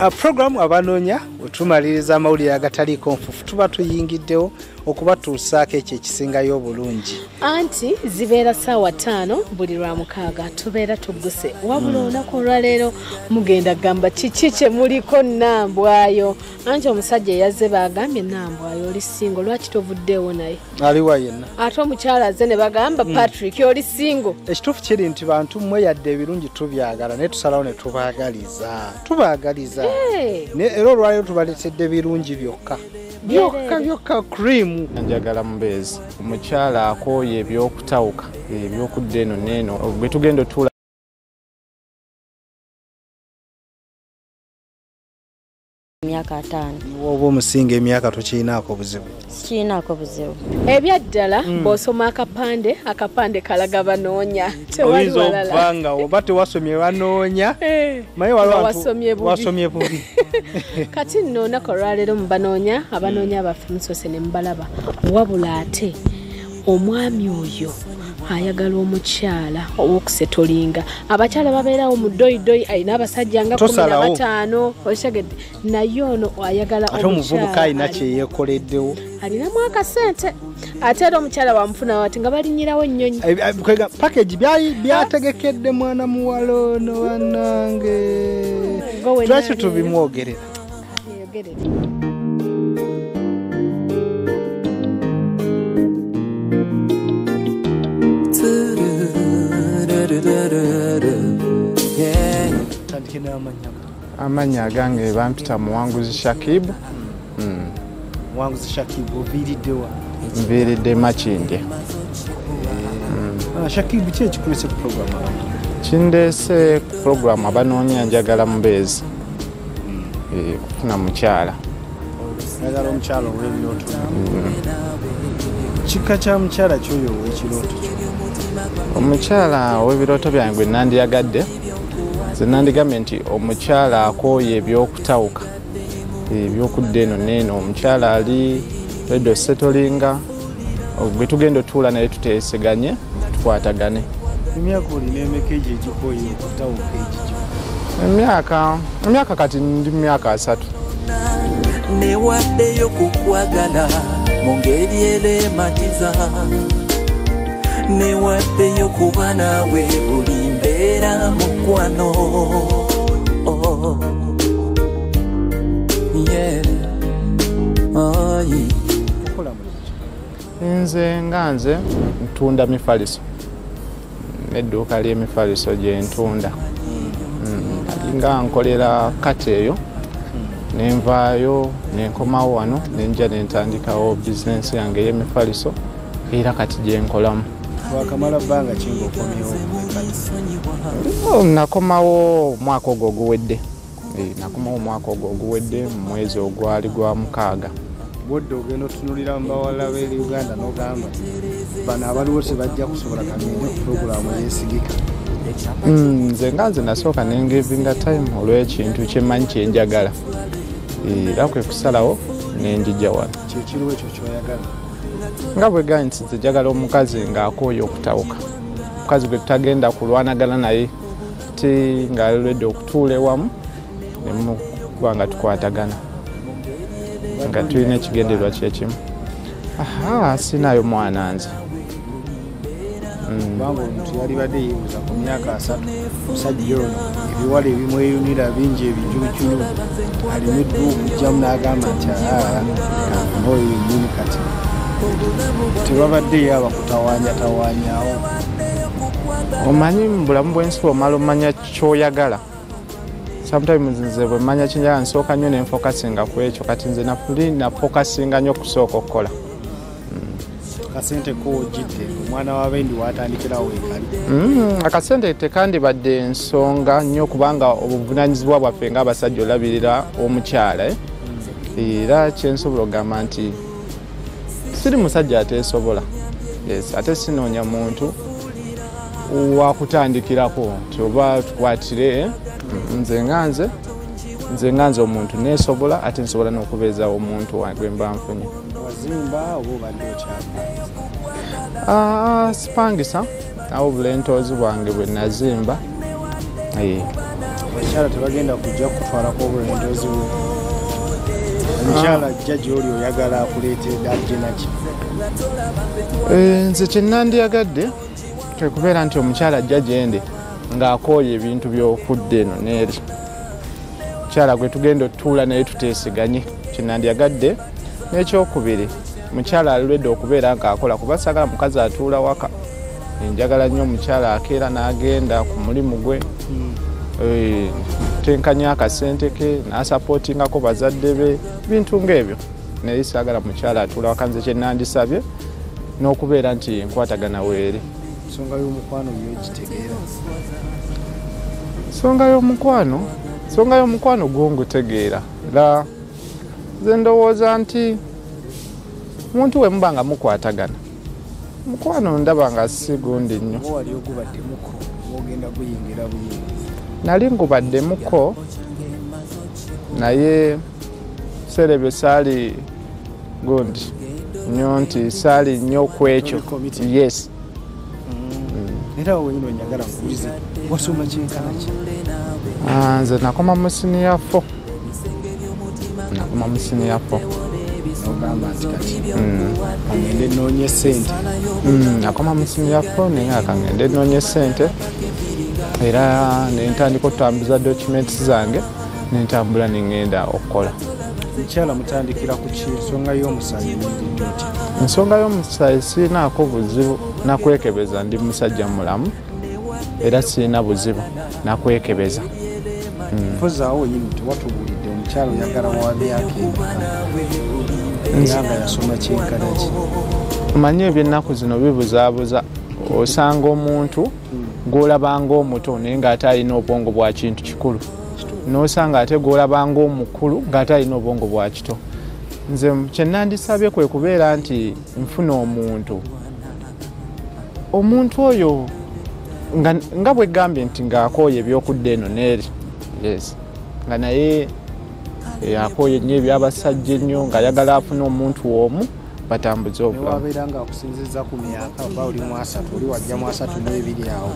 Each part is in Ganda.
Program abanoonya wetumaliriza amawulire agataliiko nfufu tuba tuyingiddewo okubatuusaako ekyo ekisingayo obulungi. Anti zibeera ssaawa 5 buli lwa mukaaga tubeera tugguse. Wabula olunaku olwaleero mugenda gamba kiki kye muliko Nambwayo. Anti omusajja eyazze baagambye Nambwayo oli single, lwaki tovuddeewo naye? Aliwa yenna. Ate omukyala azze ne bagamba Patrick oli single. Ekituufu kiri nti bantu mmwe yadde ebirungi tubyagala naye tusalawo ne tubaagaliza. Tubaagaliza. Era olwaleero tubaleetedde birungi byokka. Byokka byokka cream. Njagala mubeezi. Omukyala akooye ebyokutawuka, ebyokudda eno n'eno. Bwe tugenda otuula emyaka 5. Oba omusinga emyaka tokirinaako buzibu? Sikirinaako buzibu. Ebyaddala bw'osoma akapande, akapande kalaga banoonya. Tewali walala. Oyinza okuba nga oba tewasomye banoonya. Naye waliwo wasomye bubi. Kati nno olunaku olwaleero mu banoonya, abanoonya baffe musoose ne mubalaba. Wabula ate omwami oyo ayagala omukyala ow'okusetolinga. Abakyala babeerawo mu doyidoyi, alina abasajja nga 15, okitegedde. Naye ono ayagala ate omuvubuka alina kye yeekoleddewo. Alinamu akasente. Ate era omukyala wamufuna wati nga balinnyirawo ennyonyi. Package byategekedde mwana muwala ono bannange. Lwaki tubimwogerera? Amannya agange bampita Muwanguzi Shakib. Muwanguzi Shakib, oviiridde wa? Nviiridde Makindye. Shakib, ki ekikuleese ku program? Kindeese ku program abanoonya njagala mubeezi. Kufuna mukyala. Njagala omukyala ow'ebirooto. Kika kya mukyala ky'oyo ow'ekirooto kyo? Omukyala ow'ebirooto byange gwe nandiyagadde, nze nandigambye nti omukyala akooye ebyokutawuka, ebyokudda eno n'eno. Omukyala ali ready osetolinga, bwe tugenda otuula naye tuteeseganye, tukwatagane. Emyaka olina emeka egyo egikooye okutawuka egigyo? Emyaka kati ndi mu myaka 3. Newaddeyo kukwagala mu ngeri erematiza. Newaddeyo kuba naawe buli mbeera mukwano. Nze nga nze ntunda mifaliso. Edduuka ly'emifaliso gye ntunda. Nga nkolera kati eyo, nenvaayo nenkomawo wano nenja nentandikawo bizinensi yange ey'emifaliso era kati gye nkolamu. Wakamala bbanga ki ng'okomyewo? Nakomawo omwaka ogwo oguwedde. Nakomawo omwaka ogwo oguwedde mu mwezi ogwali gwa 6. Bw'odda ogenda otunuulira mu bawala b'e Uganda n'ogamba bano abaliwo tebajja kusobola kagende ku pulogulaamu eyeesigika. Nze nga nze nasooka ne ngivinga time olw'ekintu kye mmanyi kye njagala. Era kwe kusalawo ne njija wano. Kye kiriwo ekyo ky'oyagala? Nga bwe gambye nti nze njagala omukazi ng'akooye okutawuka. Omukazi gwe tutagenda kulwanagana naye ti ng'alwedde okutuula ewamu ne mukuba nga tukwatagana. Nga tulina ekigendererwa kye kimu. Aha, sinaayo mwana nze. Kubanga omuntu yalibadde yeebuuza ku myaka 3 omusajja ono ebiwala ebimweyunira bingi ebijuujulu alemeddwa okugyamu n'agamba nti kanfune oyo yennyini kati. Tebabaddeyo abakutawaanyatawaanyaawo. Omanyi mu bulamu bw'ensi omala omanya ky'oyagala. Sometimes nze bwe mmanya kye njagala nsooka nnyo ne nfokasinga ku ekyo. Kati nze nafokasinga nnyo okusooka okukola. Akasente k'ojjidde omwana w'abendi waatandikirawo ekali. Akasente tekandibadde ensonga nnyo kubanga obuvunaanyizibwa bwaffe ng'abasajja olabirira omukyala. Era kye nsobola okugamba nti siri musajja ateesobola. Yes, ate sinoonya muntu wakutandikirako nti oba tukwatire. Nze nga nze omuntu neesobola ate nsobola n'okubeezaawo omuntu gwe mba nfunye. Wazimba oba obadde okyapangisa? Sipangisa, awo obulentoozi bwange bwe nazimba. Abakyala tebagenda kujja kutwalako obulondozi bwo. Omukyala ajja gy'oli oyagala akuleetedde ajje naki? Nze kye nandyagadde kwe kubeera nti omukyala ajja gyendi ng'akooye ebintu by'okudda eno n'eri. Mukyala gwe tugenda otutuula naye tuteesiganye, kye nandyagadde. N'ekyokubiri, mukyala alwedde okubeera ng'akola, kuba saagala mukazi atuula waka. Njagala nnyo omukyala akeera n'agenda ku mulimu gwe, tenkanya akasente ke, n'asapootingako bazadde be, bintu ng'ebyo. Naye saagala mukyala atuula waka. Nze kye nandisabye n'okubeera nti enkwatagana weeri. Ensonga y'omukwano yogitegeera? Nsonga y'omukwano gwo ngutegeera. Era nze ndowooza nti omuntu we muba nga mukwatagana, mukwano ndaba nga si gundi nnyo. Oba wali ogubaddemuko ogenda guyingira buyingizi? Nali ngubaddemuko, naye biseera ebyo saali gundi nnyo, nti saali nnyo ku ekyo. Yes. Era awo wenyini wenjagala nkubulize, wasoma kyenkana ki? Nze nakoma mu siniya 4. Nakoma mu siniya 4. Nogamba nti kati kangende nnoonye ssente. Nakoma mu siniya 4 naye nga kangende nnoonye ssente, era ne ntandika okutambuza documents zange, ne ntambula ne ŋŋenda okukola. Mukyala mutandikira ku ki? Ensonga y'omusaayi eyimiridde otya? Ensonga y'omusaayi sirinaako buzibu nakwekebeza, ndi musajja mulamu era sirina buzibu nakwekebeza. Mpozi awo wenyini tewatubuulidde omukyala oyagala wa myaka emeka era nga yasoma kyenkana ki? Omanyi ebyennaku zino bibuzaabuza, osanga omuntu gw'olaba ng'omuto naye ng'ate alina obwongo bwa kintu kikulu, n'osanga ate gw'olaba ng'omukulu ng'ate alina obwongo bwa kito. Nze kye nandisabye kwe kubeera nti nfuna omuntu oyo nga bwe gambye nti ng'akooye ebyokudda eno n'eri. Yes, nga naye akooye nnyo ebyabasajja ennyo, ng'ayagala afune omuntu omu batambuze obulamu. Newabeera ng'akusinziza ku myaka, oba oli mu 30, oli wajja mu 32 awo.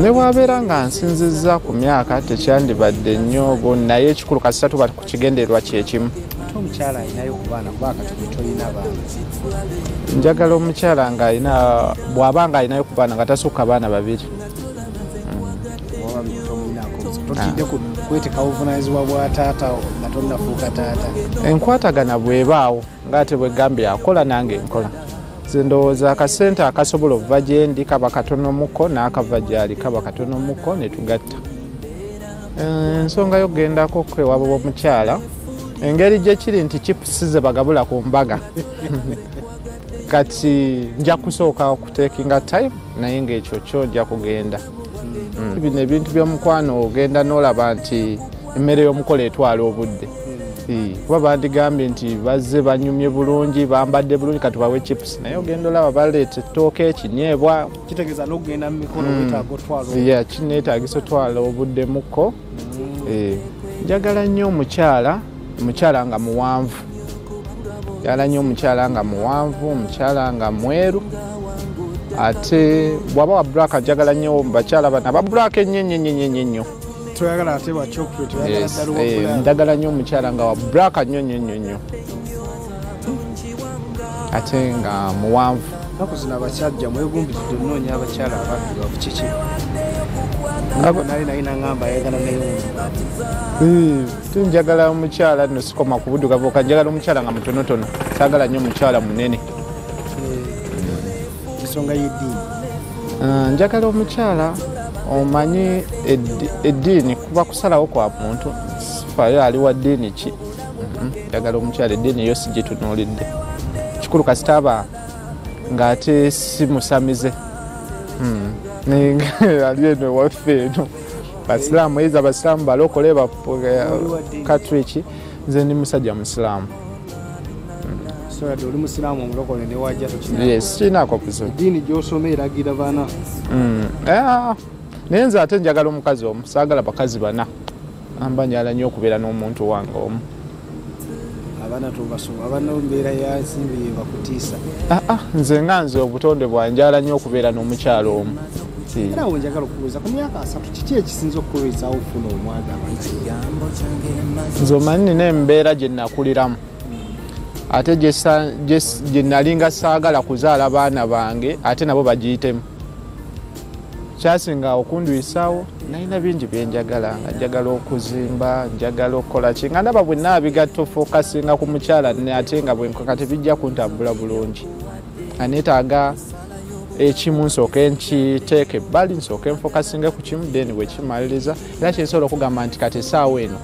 Ne bw'abeera nga nsinzizza ku myaka tekyandibadde nnyo, naye ekikulu kasita tuba ku kigendererwa kye kimu. Ate omukyala alinayo ku baana, kuba kati gwe tolina baana? Njagala omukyala ng'alina, bw'aba ng'alinayo ku baana nga tasukka baana 2. Totidde kweteka buvunaanyizibwa bwa taata nga tonnafuuka taata? Enkwatagana bw'ebaawo ng'ate bwe gambye akola nange nkola. Nze ndowooza akasente akasobola okuva gye ndi kaba katono muko, n'akava gy'ali kaba katono muko, ne tugatta. Ensonga y'okugendako kwewaba omukyala, engeri gye kiri nti chips ze bagabula ku mbaga, kati nja kusooka okutekinga time, naye ng'ekyo kyo nja kugenda. Bino ebintu by'omukwano ogenda n'olaba nti emmere y'omukolo etwala obudde. Kuba bandigambye nti bazze banyumye bulungi, bambadde bulungi, kati bawe chips, naye ogenda olaba baleeta ettooke, ekinyeebwa. Kitegeeza n'okugenda mu mikolo wetaaga otwala obudde. Yeah, kineetaagisa otwala obudde muko. Njagala nnyo omukyala nga muwanvu. Njagala nnyo omukyala nga muwanvu, omukyala nga mweru. Ate bw'aba wa black, njagala nnyo bakyala bano aba black ennyo ennyo ennyo ennyo nnyo. Toyagala ate wa chocolate, oyagala ddala wa black. Njagala nnyo omukyala nga wa black nnyo nnyo nnyo nnyo, ate nga muwanvu. Ennaku zino abasajja mwegumbiridde nnoonya abakyala abaddugavu, kiki? Nali nangamba ayagala naye omu. Njagala omukyala nno sikoma ku buddugavu bwokka, njagala omukyala nga mutonotono, saagala nnyo omukyala munene. Ensonga y'eddiini? Njagala omukyala omanyi eddiini kuba kusalawo kwa muntu, sifaayo ali wa ddiini ki. Njagala omukyala eddiini yo sigitunuulidde, kikulu kasita aba ng'ate si musamize. Ali eno ewaffe eno basiraamu, eiza basiraamu, balokole, Katoliki. Nze ndi musajja musiraamu. So oli musiraamu omulokole ne wajja tokina? Yes, sirinaako buzibu. Eddiini gy'osoma eragira bana? Naye nze ate njagala omukazi omu, saagala bakazi 4. Amba njagala nnyo okubeera n'omuntu wange omu. Abaana tobasoma, abaana mbeera ya nsimbi ye bakutiisa. Nze nga nze obutonde bwange njagala nnyo okubeera n'omukyala omu. Era awo njagala okubuuza, ku myaka 30 kiki ekisinza okukulwisaawo okufuna omwagalwa? Nze omanyi nina embeera gye nakuliramu, ate gye nalinga saagala kuzaala baana bange ate nabo bagiyitemu. Kyasinga okundwisaawo, nalina bingi byenjagala, nga njagala okuzimba, njagala okukola ki, nga ndaba bwe naabigatta ofokasinga ku mukyala, ate nga bwenkoka tebijja kuntambula bulungi. Nga neetaaga ekimu nsooke nkiteeka ebbali, nsooke nfokasinge ku kimu, then bwe kimaliriza. Era kyensobola okugamba nti kati essaawa eno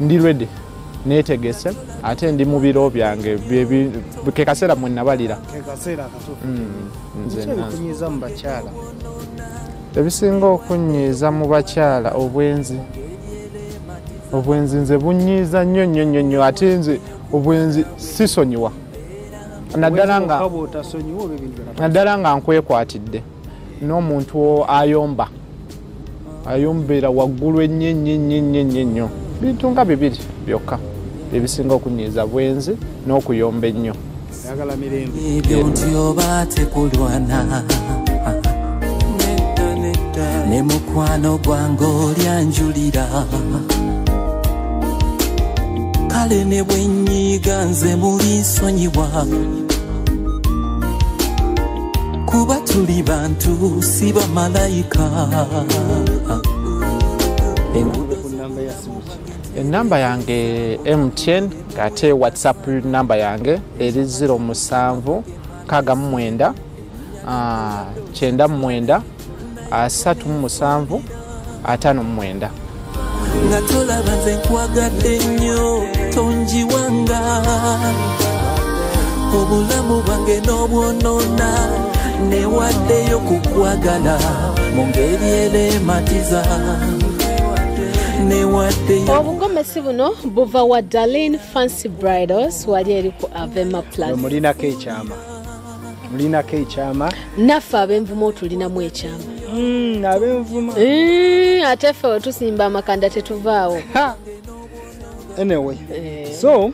ndi ready, neetegese, ate ndi mu biro byange, ke kaseera mwe nabalira. Ke kaseera akatuufu. Kiki ebikunyiiza mu bakyala? Ebisinga okunyiiza mu bakyala, obwenzi. Obwenzi nze bunyiiza nnyo nnyo nnyo nnyo, ate nze obwenzi sisonyiwa, naddala nga nkwekwatidde n'omuntu ayomba, ayombera waggulu ennyo ennyo ennyo ennyo ennyo ennyo. Bintu nga bibiri byokka ebisinga okunyiiza, bwenzi n'okuyomba ennyo. Oyagala mirembe. Ebyo nti oba tekulwana ne mukwano gwange olyanjulira, kale ne bwe nnyiga nze mulinsonyiwa, kuba tuli bantu si bamalayika. Enamba yange MTN, ate WhatsApp namba yange eri 07 69 99 37 59. Nga tolaba nze nkwagadde nnyo, tonjiwanga obulamu bwange n'obwonoona, newaddeyo kukwagala mu ngeri erematiza. Obungomesi buno buva wa Darlene Fancy Bridals, wali eri ku Avema Plaza. Mulinako ekyama, mulinako ekyama. Naffe ab'envuma otulinamu ekyama. Ab'envuma. Ate ffe wetusimba amakanda tetuvaawo. Anyway, so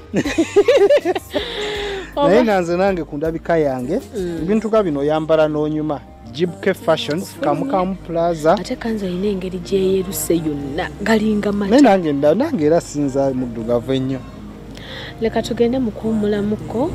naye nga nze nange ku ndabika yange, ebintu nga bino oyambala n'onyuma. Jibke Fashions, Kamukamu Plaza. Ate kanzu alina engeri gyeyeruse yonna, galinga mata. Naye nange nange era sinza muddugavu ennyo. Leka tugende mu kuwummulamuko.